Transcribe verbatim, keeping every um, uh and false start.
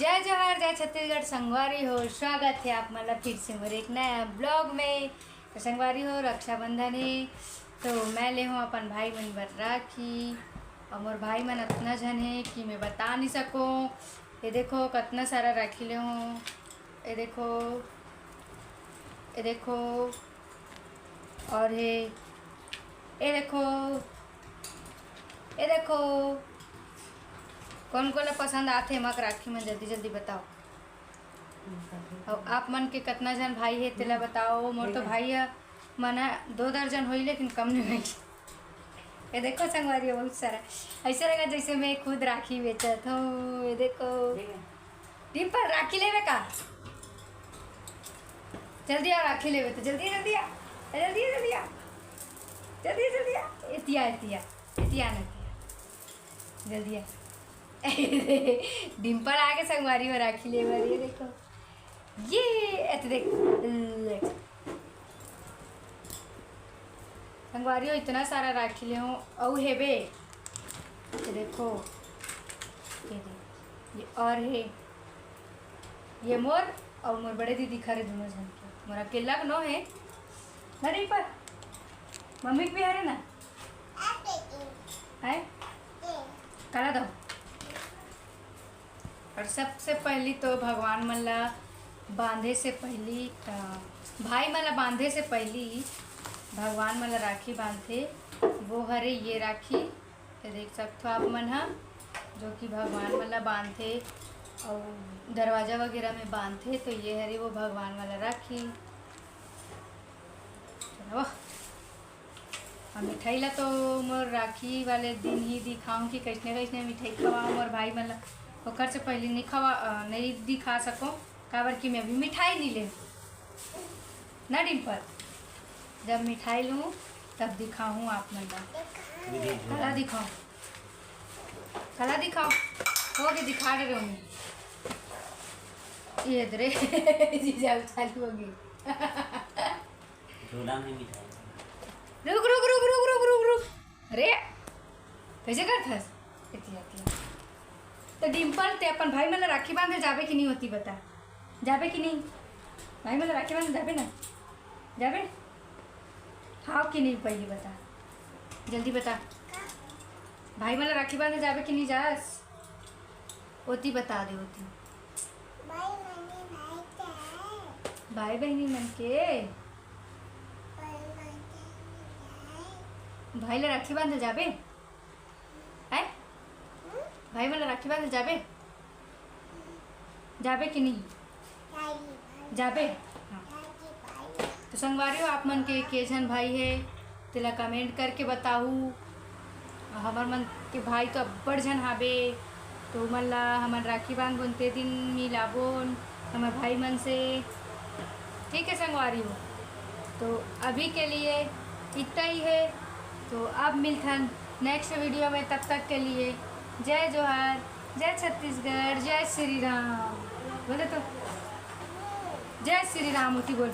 जय जोहार, जय छत्तीसगढ़ संगवारी हो, स्वागत हे आप मन ला फिर से मोर एक नया vlog में। तो संगवारी हो, रक्षाबंधन हे, तो मैं ले हूँ अपन भाई मन बर राखी। और मोर भाई मन अतना झन हे कि मैं बता नहीं सकूँ। ये देखो, कतना सारा राखी ले हूँ। ये देखो, ये देखो, और हे, ये देखो, ये देखो, कोन कोन ला पसंद आथे मक राखी मन, जल्दी जल्दी बताओ। अउ आप मन के कतना झन भाई हे, तेला बताओ। मोर तो भाई ह मन ह दो दर्जन होही, लेकिन कम नहीं होही। ये देखो संगवारी हो, बहुत सारा। ऐसे लगा जैसे मैं खुद राखी बेचत हूँ। ये देखो, डिम्पल, राखी लेवे का? जल्दी आ, राखी लेवे तो जल्दी, जल्दी आ, जल्दी, जल्दी आ, जल्दी, जल्दी आ, एतिया, एतिया, एतिया ना, एतिया, जल्दी आ। डिम्पल आगे संगवारी हो राखी लेवे, ये देखो, ये एत देख, ले। संगवारी हो, इतना सारा राखी ले हूँ, अउ हेबे, ये देखो, ये देख, ये और हे, ये मोर अउ मोर बड़े दीदी खरे दोनों झन के, मोर अकेला के नो हे, ना डिम्पल, मम्मी के भी हरे ना, है, काला दो। और सबसे पहली तो भगवान मन ला बांधे से पहली, अ, भाई मन ला बांधे से पहली भगवान मन ला राखी बांधथे, वो हरे ये राखी। ये देख सकथो आप मन ह, जो कि भगवान मन ला बांधथे अउ दरवाजा वगैरह में बांधथे, तो ये हरे वो भगवान वाला राखी। चलो, अब मिठाई ला तो मोर राखी वाले दिन ही दिखाऊं कि कैसने कैसने मिठाई खवाऊं मोर भाई मन ला। ओकर से पहली नहीं खवा, अ, नहीं दिखा सको, काबर कि मैं अभी मिठाई नहीं ले ना डिम्पल। जब मिठाई लूँ तब दिखाऊँ आप मन ला। काला दिखाऊँ, काला दिखाऊँ, हो गए, दिखा रहे हूँ। ये दे रे जीजा, चालू हो गई। झोला में मिठाई। रुक, रुक, रुक, रुक, रुक, रुक, रुक। अरे, कैसे करत हस? एती, एती। तो डिम्पल, ते अपन भाई मन ला राखी बांधे जाबे कि नहीं होती, बता। जाबे कि नहीं? भाई मन ला राखी बांधे जाबे ना? जाबे? हाँ कि नहीं, पहले बता। जल्दी बता। भाई मन ला राखी बांधे जाबे कि नहीं जास? ओती बता दे, ओती। भाई बहिनी मन के। भाई ला राखी बांधे जाबे? हैं? भाई मन ला राखी बांधे जाबे? जाबे कि नहीं? जाबे? हाँ। तो संगवारी हो, आप मन के के झन भाई हे, तेला comment करके बताहू। हमर मन के भाई तो अब्बड़ झन हाबे, तो उमन ला हमन राखी बांधबोन ते दिन मिलाबोन हमर भाई मन से। ठीक है संगवारी हो, तो अभी के लिए इतना ही है। तो अब मिलथन next video में, तब तक के लिए जय जोहार, जय छत्तीसगढ़, जय श्री राम। बोले तो, जय श्री राम होती बोल।